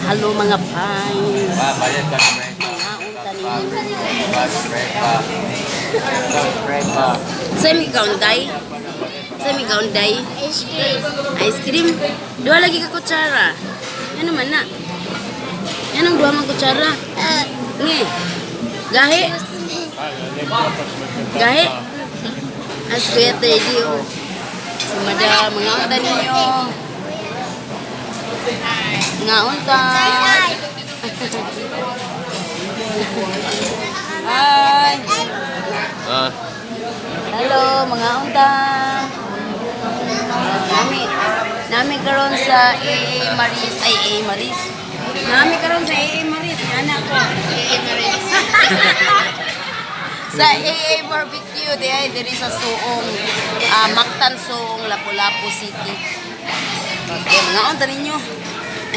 Hello, mga pais. Ah, bayad ka na. Mga unta ninyo. Brepa. Sa mi kaunday? Sa mi kaunday? Ice cream. Ice cream? Duha lagi ka kutsara. Ano man na? Yan ang duha man kutsara. Nge. Gahi? Gahi? As Kuya Teddy, oh. Si Madam, mga unta ninyo. Mga unta. Hi! Ah, Hello, mga unta. Nami karon sa AA Maris, ay AA Maris. Nami karon sa AA Maris, ni anak ko. AA Maris. Sa AA Barbecue, di ay diri sa Suong, Mactan Suong, Lapu-Lapu City. Okay, mga unta ninyo.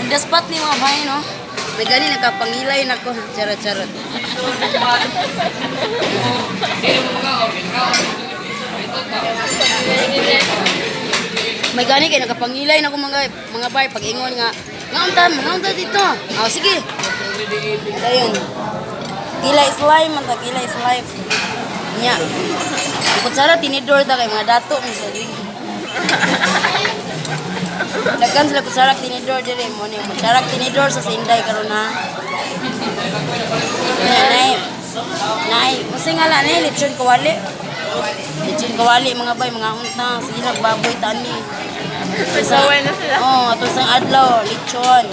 On the spot ni mga bay, no? May gani nakapangilay nako. Charot, charot. May gani kay nakapangilay na ko mga bay pag ingon nga nga unta dito. Oh, sige. Dayon. Gila is life man ta, gila is life. Nya. Ang kutsara tinidor ta kay mga dato mi sa diri. Daghan sila kutsara tinidor diri mo ni kutsara tinidor sa Sinday karon ha. Nya nay. Nay, unsay ngalan ni lechon kawali? Lechon kawali, mga bay, mga unta, sige nagbaboy tani. Nagkaway na sila. Oo, oh, atong sang adlaw, lechon.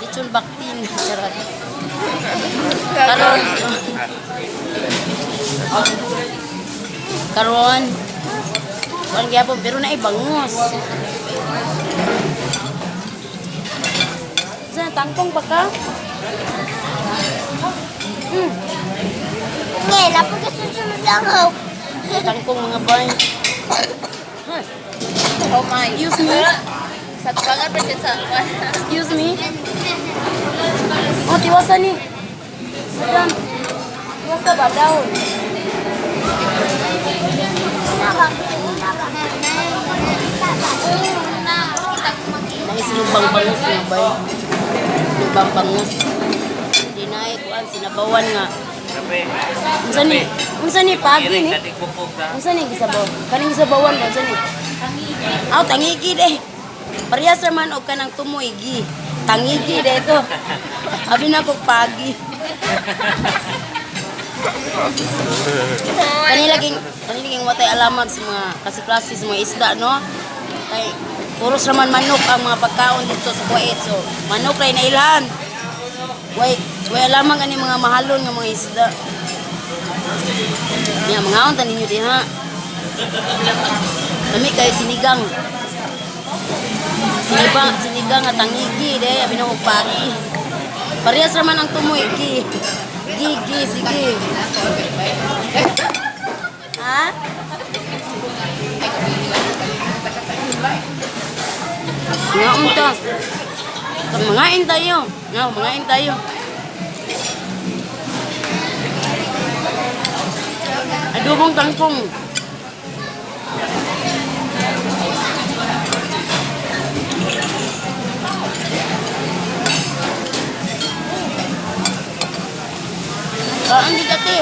Lechon baktin, charot. Karon. Karon. Kuan gyapon pero na bangus. Sa tangkong ba ka? Ngayon, lapag ka susunod lang ako. Tangkong, mga bay. Hoy, Oh my. excuse me. Sa tuwangan pa siya sa Excuse me. Oh, tiwasa ni. Madam. Tiwasa ba daw? Nang sinubang bangus, mga bay. Sinubang bangus. Dinay kuan sinabawan nga. Unsa ni? Unsa ni pagi ni? Unsa ni gisabaw? Kaning gisabawan ba unsa ni? Aw, tangigi de. Parehas ra man og kanang tumoy gi. Tangigi de ito. Abi na ko pagi. Kanila ging watay alamag sa mga kasi-klase sa mga isda, no? Kay puros raman manok ang mga pagkaon dito sa Kuwait. So, manok ray na ilhan. Way alamag ani mga mahalon nga mga isda. Ya, mga unta ninyo diha. Lami kayo sinigang. Sinigang nga tangigi de, abi na ko pagi. Parehas raman ang tumoy gi. Gi, gi, sige. Ha? Nga unta. Mangain tayo. Nga, mangain tayo. Adobong tangkong. Kaan di dati?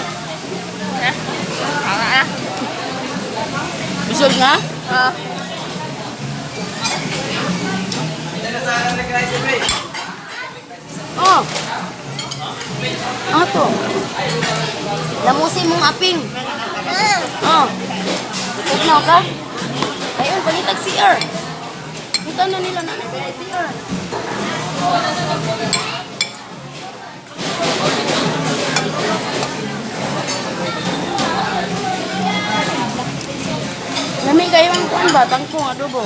Ha? Ah. Busog na? Ah. Oh. Ano to? Lamusin mong aping. Oh. Tugnaw ka? Ayun, pangitag CR. Punta na nila na sila CR. Lami kayo ang kuan ba? Tangkong adobo.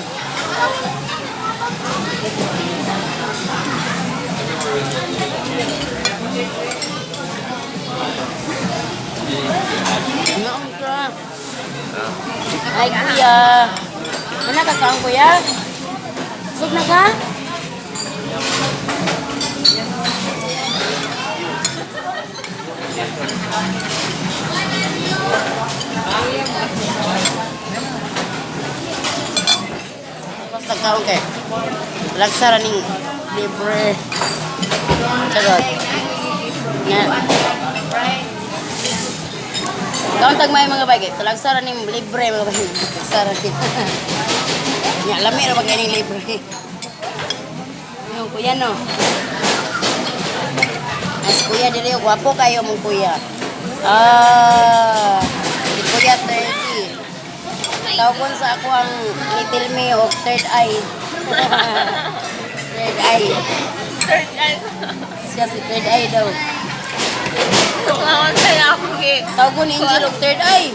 Ngaon ka. Ay, kuya. Ano ka kaon, kuya? Sug na ka? Tagkaon kay. Lagsara ning libre. Charot. Nga. Kaon tag may mga bagay. Talagsara ning libre mga bagay. Talagsara ni. Nya lami ra bagay ning libre. Ano kuya no? As kuya dili gwapo kayo mong kuya. Ah, si kuya 30. Tawgon sa ako ang little me og third eye. Third eye. Third eye. Siya si third eye daw. Ngaon sa ako eh. Tawgon ni Angel og third eye.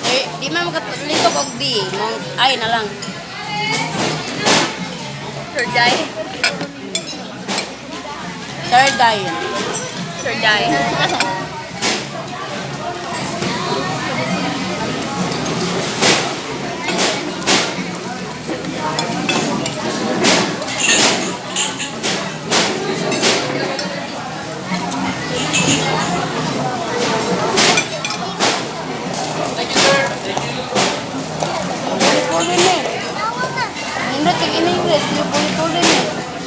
Eh, di man makalitok og di. Mong eye na lang. Third eye. Third eye. Third eye. Puli ni. Nindot kay ini English, di puli-puli ni.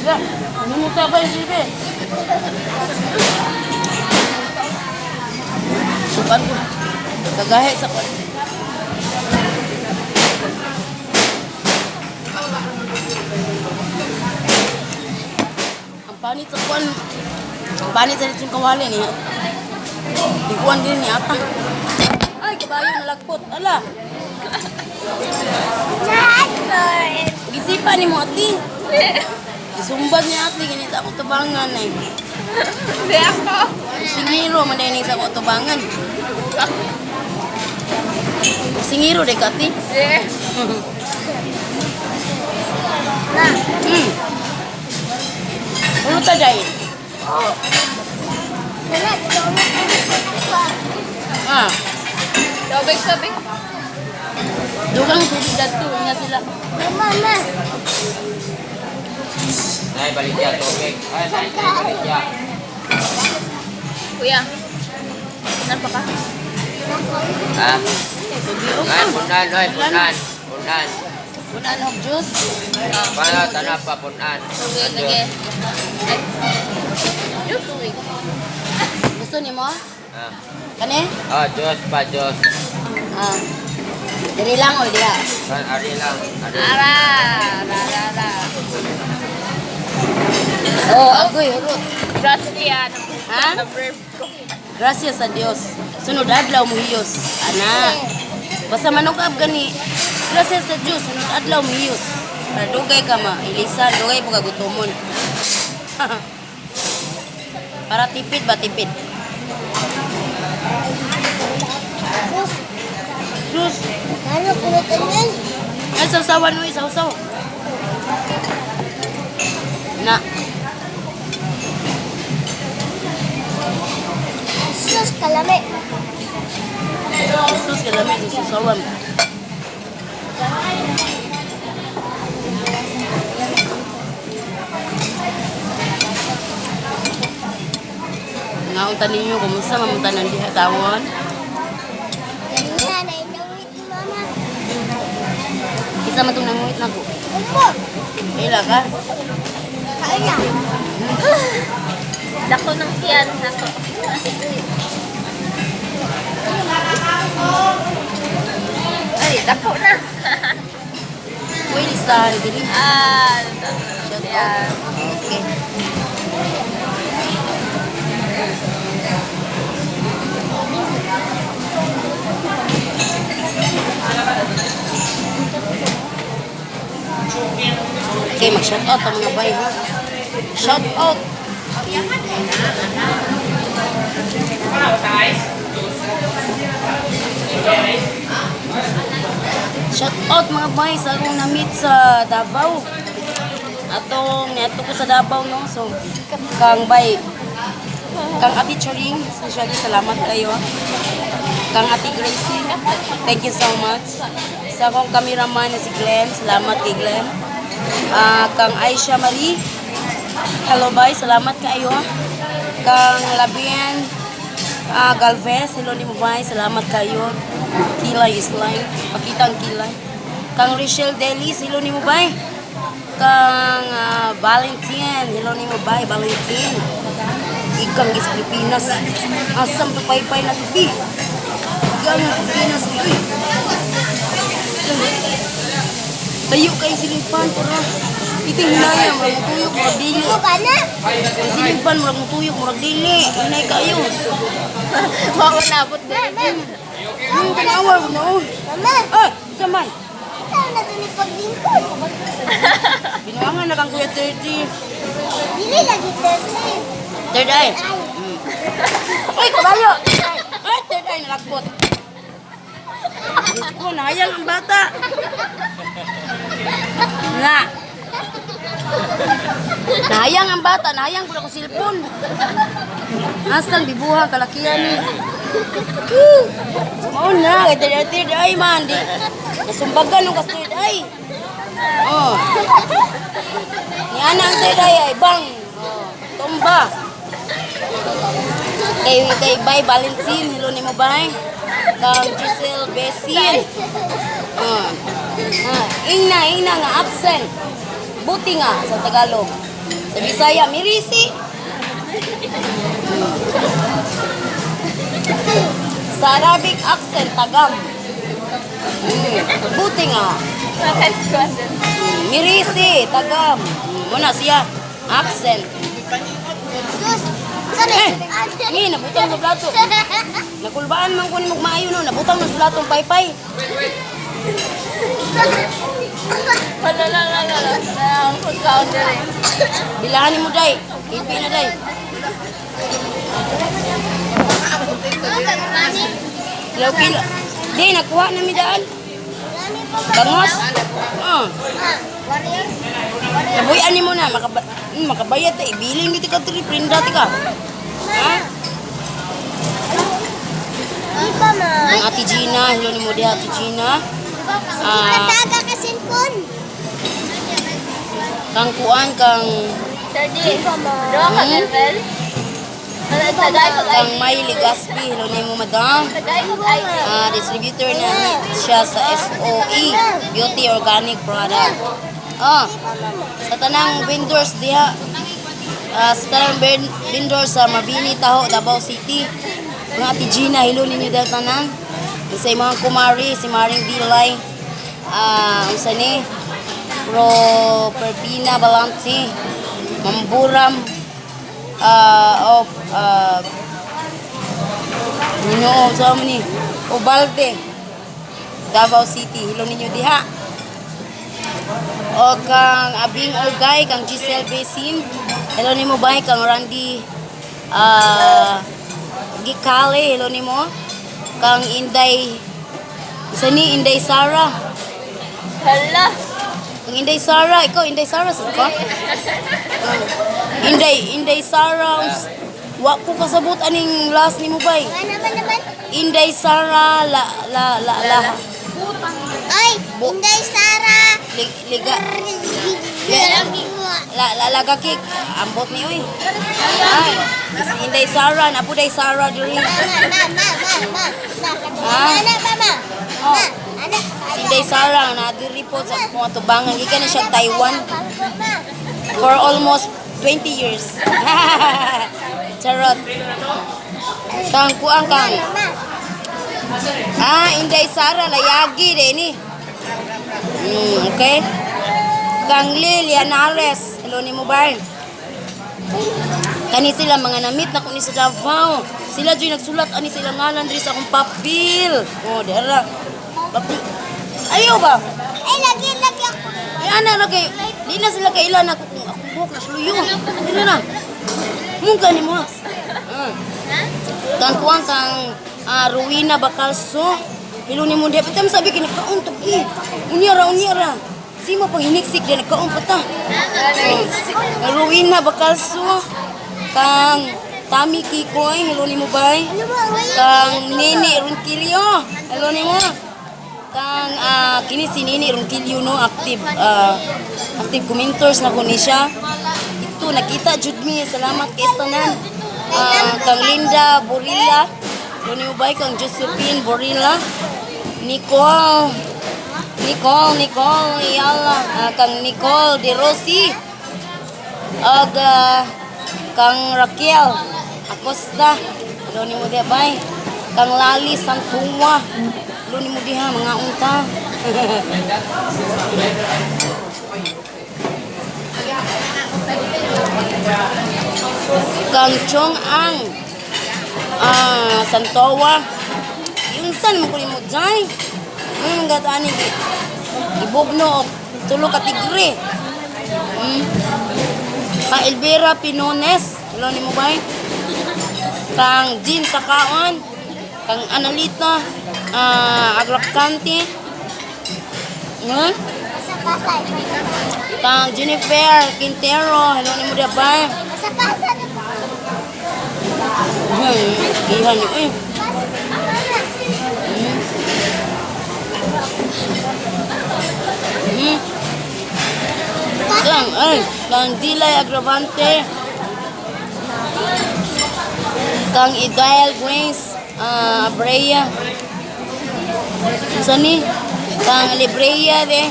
Ya, nimuta ba yung silbi? Sukan ko. Kagahe sa kwan. Ang panit sa kwan. Ang panit sa litsong kawali niya. Di kuwan din ni ata. Ay, kabayo nalagpot. Ala. Gisipa ni mo ati. Gisumbag niya ati gini sa akong tubangan ay. Hindi ako. Singiro man din sa akong tubangan. Singiro de ka ati. Hindi. Ulo ta dai. Ah, Tubig, tubig. dugang tubig dadto nga sila. Nay, balik ya, tubig. Ay, nay, nay, balik ya. Kuya. Ano pa ka? Ha? Tubig Ay, punan, ay, punan. Punan. Punan og juice. Paano, tanap pa, punan. Tubig, lagi. Ay. Yung tubig. Gusto nimo? Ah, Kani? oh, Diyos pa, Diyos. Ah. Diri lang o diha. Kan, ari lang. Ari. Ara! Ara, ara, ara. Oh, agoy hurot. Gracias. Ha? Number ko. Gracias a Dios. Sunod adlaw muhiyos. Ana. Basta manugab gani. Gracias sa Dios, sunod adlaw muhiyos. Para dugay ka ma, ilisan, dugay po ka gutomon. Para tipid ba tipid? Sus. Ay, sausawan mo, sausaw. Na. Sus, kalami. Sus, kalami sa sausawan. Nga unta ninyo, kumusta mamunta ng diha tawon? Ganyan, nainawit ni mama. Isa man itong nanguhit na ko. Umbo. Kaila ka? Kaya. Dako ng tiyan. Nako. Ay, dako na. Uy, listahan, dili. Ah, Shout yeah. out. Okay. Okay, mag-shout out ang mga bay ha. Shout out. Shout out mga bay sa akong na-meet sa Davao. Atong neto ko sa Davao no. So kang bay kang Ate Choring, especially salamat kayo. Kang Ate Gracie, thank you so much. Sa akong cameraman na si Glenn, salamat kay Glenn. Ah, kang Aisha Marie, hello bay, salamat kayo. Kang Labien Galvez, hello ni mo bay, salamat kayo. Kilay is life, pakita ang kilay. Kang Richelle Delis, hello ni mo bay. Kang Valentin, hello nimo, bye Valentin. Ikang is Pilipinas. Asam to paypay na tubi. Ikang Pilipinas uy. Tayo kay silingpan para iting hinaya murag mutuyok murag dili. Gusto ka na? Ang silingpan murag mutuyok murag dili. Hinay kayo. Wako nabot din. Tanawa na oh. Mama, Ah, sa man. ikaw na ito ni paglingkod. Binuangan na kang Kuya 30. Dili lagi 30. Third eye. Ay, Uy, kabayo! Ay, third eye, nalagpot. Diyos ko, nahayang ang bata. Na. Nahayang ang bata, nahayang ko na akong cellphone. Asang bibuha, kalakihan ni. Woo! Mao na, kay third eye, third eye man. Di, nasumbagan nung kas third eye. Oh. Ni ana ang third eye ay, bang! Oh, tumba. Kay Bay Valentin, hello nimo bay. Kang Giselle Bessin. Ah. Ah, ingna ingna nga absent. Buti nga sa Tagalog. Sa Bisaya, mirisi. Sa Arabic accent, tagam. Buti nga. Maka-squad. Mirisi, tagam. Muna siya, absent. Sus! Sorry! Eh, ngi, nabutang sa plato. Nakulbaan man ko ni maayo no, nabutang na sa platong paypay. Wala la la la la. Ang pagkaon diri. Bilahan mo day, ipi na day. Kilo kilo. Di nakuha na mi daan. Bangos. Oh. Nabuyan nimo na makabayad ta ibilin gid ka tri prinda ti ka. Ha? Di ba, ma? Ang Ate Gina, hello nimo diha Ate Gina. Ah, Kataga ka cellphone. Kang kuan kang 30. Duha ka level. Wala tagay ko kang May Legaspi, hello nimo madam. Tagay ko ID. Ah, distributor na siya sa SOE, Beauty Organic Product. Oh, sa tanang vendors diha, sa tanang vendors sa Mabini, Taho, Davao City. Mga Ate Gina, hello ninyo dahil tanan. Sa mga kumari, si Maring Dilay, unsa ni, Pro Perpina Balante, Mamburam, of, Ginoo, sa ni Ubalde, Davao City. Hello ninyo diha. O kang Abing Olgay, kang Giselle Basin. Hello nimo bay kang Randy Gikale, hello nimo. Kang Inday sa ni Inday Sara. Hala. Kang Inday Sara, ikaw Inday Sara sa ka? Inday Inday Sara. Wa ko kasabot aning last nimo bay. Ano naman naman? Inday Sara la la la la Ay! Inday Sara! liga la la laga cake ambot ni oy. Ay, si Inday Sara na po day Sara diri. Ma, ma, ma, ma, ma, ma. Ah? Ana, ma, ma. Oh. Ma, ana. Si Inday Sara na diri po sa mga tubangan gikan na siya Taiwan Ma. for almost 20 years. Charot. Kang kuang kang. Ma. Ah, Inday Sara layagi de ni. Okay. Kang Lilian Ares, hello ni mo ba? Kani sila mga namit na kuni sa Davao. Sila joy nagsulat ani sila ngalan diri sa akong papel. Oh, dira. Papel. Ayo ba? Ay, lagi, lagi ako. Ay ana ra kay di na sila kailan ako kung akong buhok na suluyo. Dili na. Mung gani mo. Kang kuang kang Rowena Bacalso. Hello ni mo diha pitam sabi kay nagkaon tag eh. Unya ra unya ra. Simo pang hiniksik di nagkaon pa ta. Rowena Bacalso. Kang Tami Kikoy, hello ni mo bay. Ano ba? Wala. Kang Nini Ronquillo, hello ni mo. Kang kini si Nini Ronquillo no active active commenters na ko ni siya. Ito nakita jud mi, salamat kay tanan. Kang Linda Borilla, hello ni mo bay kang Josephine Borilla. Nicole Nicole, Nicole, Yala, kang Nicole De Rossi, og kang Raquel Acosta, hello nimo diha bay. Kang Lali Santua, hello nimo diha mga unta. Kang Chong Ang Santowa, yung san mo kunin mo jay? May mga gataan ni ibugno og tulo ka tigre. Kang Elvira Pinones, hello nimo bay. Kang Jean Sakaon, kang Analita Agracante, Pasa-pasa. Kang Jennifer Quintero, hello nimo dia bay. Pasa-pasa na po. Gihan niyo eh. Kang, ay, kang Dilay Agravante. Kang Idael Grace Abrea. Unsa ni? Kang Librea de.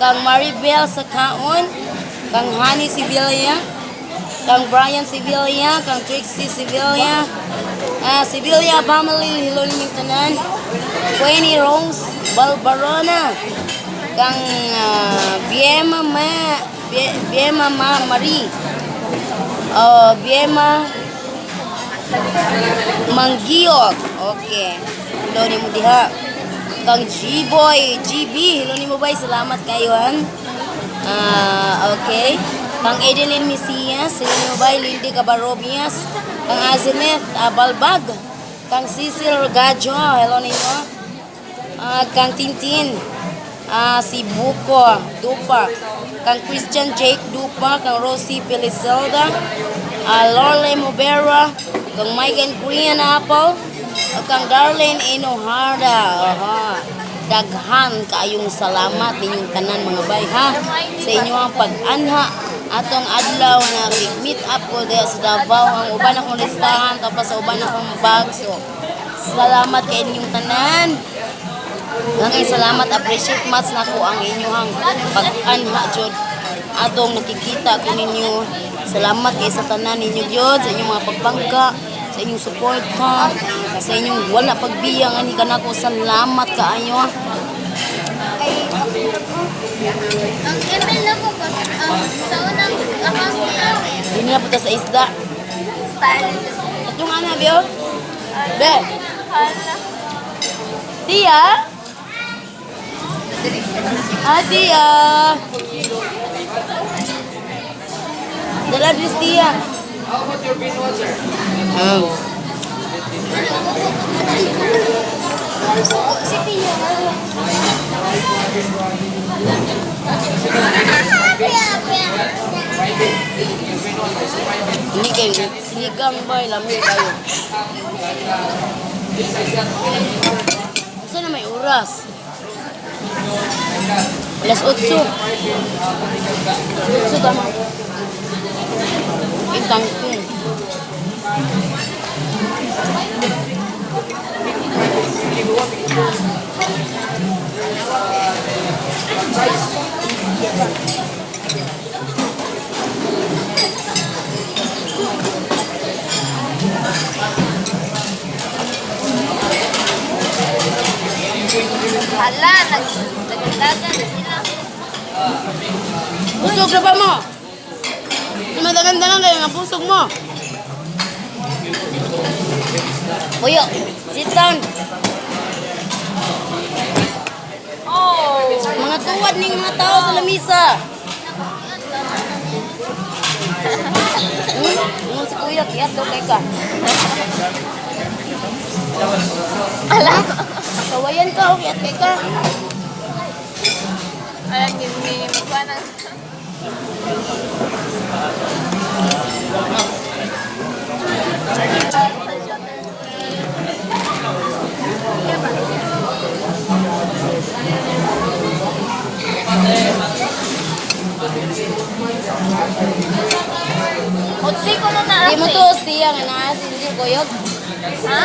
Kang Maribel Sakaon. Kang Hani Sevilla. Kang Brian Sevilla. Kang Trixie Sevilla. Sevilla family, hello ninyong tanan. Queenie Rose Balbarona. Kang Biema Ma Biema Ma Marie. Oh, Biema Manggiog. Okay. Hello nimo diha. Kang G-Boy, GB, hello nimo bay, salamat kayo han. Okay. Kang Edeline Mesias, hello nimo bay, Lindy Cabarobias, kang Azeneth Balbag, kang Cecil Rogajo, hello nimo. Kang Tintin, si Buko Dupa, kang Christian Jake Dupa, kang Rosie Pelizelda, Lorle Mobera, kang Megan Green Apple, kang Darlene Inoharda. Aha. Daghan kaayong salamat ninyong tanan mga bay ha sa inyong pag-anha atong adlaw na meet up ko diha sa Davao ang uban akong listahan tapos sa uban akong bag, so salamat kay inyong tanan. Ang salamat, appreciate much nako ang inyong pag-anha jud atong nakikita ko ninyo. Salamat kay sa tanan ninyo gyud sa inyong mga pagpangka, sa inyong suporta, sa inyong wala pagbiyang ani kanako. Salamat kaayo. Ang email na ko ko sa unang account na Hindi na punta sa isda. Atong ana biyo. Be. Hala. Tia? Tia. Dala please, Tia. How about your green one, sir? Si Tia. Hindi kayo, sinigang ba? Lami kayo. Saan na may oras? Alas 8. 8 tama. Itangkong. Hala, nagdagan na sila. Busog na ba mo? Madagan-dagan kayo nga busog mo. Puyo, sit down. Oh. Mga tuwad ning mga tao sa lamisa. Ingon si kuya, kiyat daw kay ka. Ala. Sawayan ka, oh, kiyat kay ka. Ayan, yun, may magkuha ng... Utli ko na na. Di mo to, siya nga na, hindi kuyog. Ha?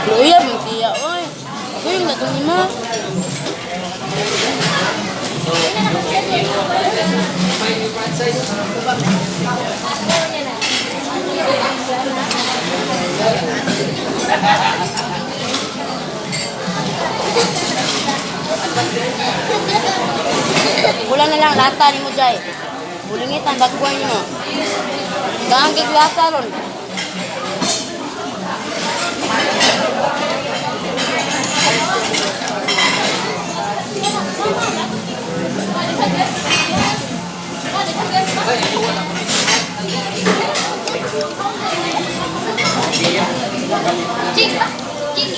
Luya, mo siya, oy. Kuyong na itong ima. Kulang na lang lata ni mo, Jai. Bulingitan, bagkuhan nyo. Gaang kay lata ron. Ching! Ching!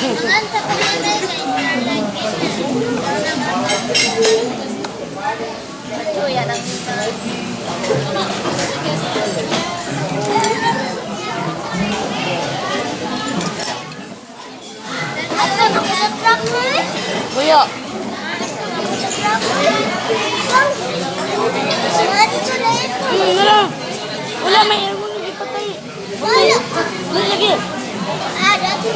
Mangan sa panganay kay Starlight Kuya lang. Ato na ko sa truck mo eh. Kuya, Sa truck mo eh. Ato na ito. Wala. Wala, may aircon lagi patay. Wala. Wala lagi. Ah, dati.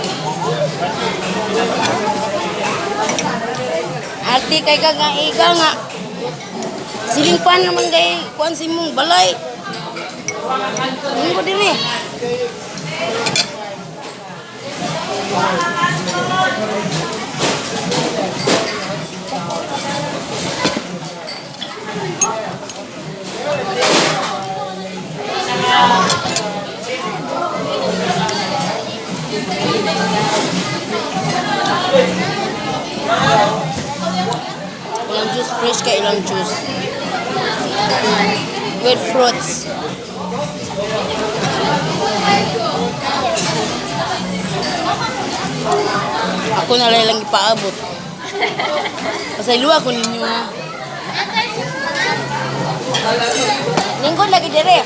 Arte kay ka nga iga nga. Silingpan naman kay kuan si mong balay. Ano ko diri? Ilang juice fresh kay ilang juice. With fruits. Ako na lang ipaabot. Pasaylo ako ninyo ha. Lingkod lagi dire.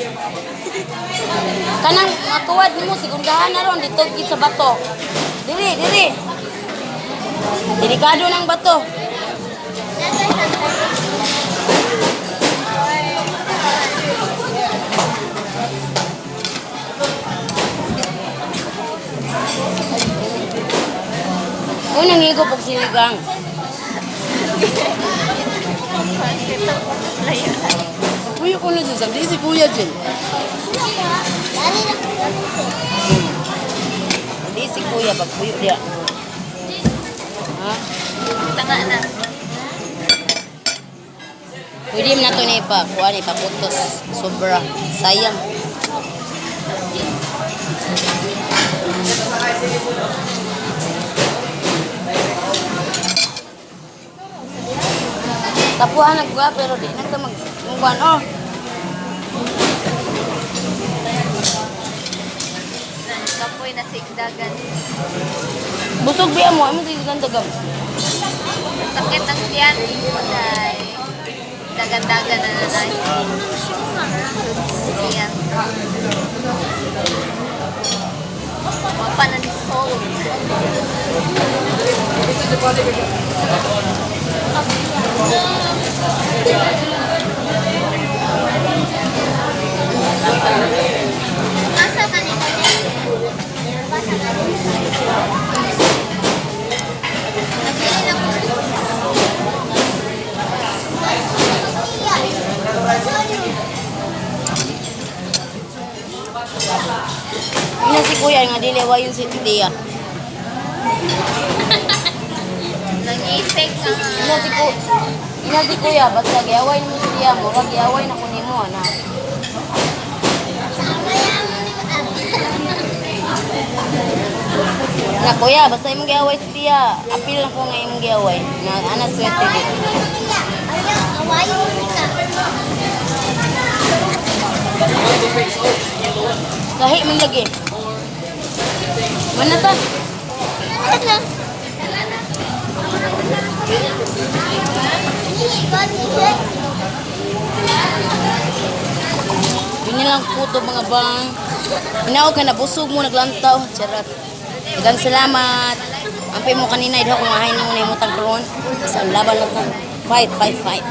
Kanang matuwad nimo segundahan na ron dito gid sa bato. Dire, dire. Delikado ng bato. Unang higo pag sinigang. Kuya ko na dyan. Sabi si Kuya dyan. Dali na ko sa truck. Hindi si Kuya. Pag kuyo diya. Ha? Tanga na. Pwede mo na ito na ipa. Kuha na ipaputos. Sobra. Sayang. Tapuhan nagwa pero di na ka mag mungkuan oh. Kapoy na sigdagan. Busog biya mo, imo sige dagam. Sakit ang tiyan. Day. Dagan-dagan na nanay. Tiyan. Wapa na ni soul. Asa ka ni Kane? Basa ka ni. Nabili na ko. Ina si kuya nga dili wa yun si Tia. Nangipik ang Ina si kuya basta giaway nimo si Tia, murag giaway na ko nimo ana. Sama yan mo ni Na kuya, basta imong giaway si Tia, apil lang ko nga imong giaway. Na ana swerte Awayin gid. mo ni Tia. Ayaw, awayin mo ni ka. Lahi man lagi. Mana ta? Ano? Ni, ikaw ni Shay. Yun lang puto mga bang. Inaw ka na busog mo naglantaw. Charot. Daghang salamat. Ampay mo kanina idho kung ahay nimo na imong tagkaroon. Sa laban lang ta. Fight, fight, fight.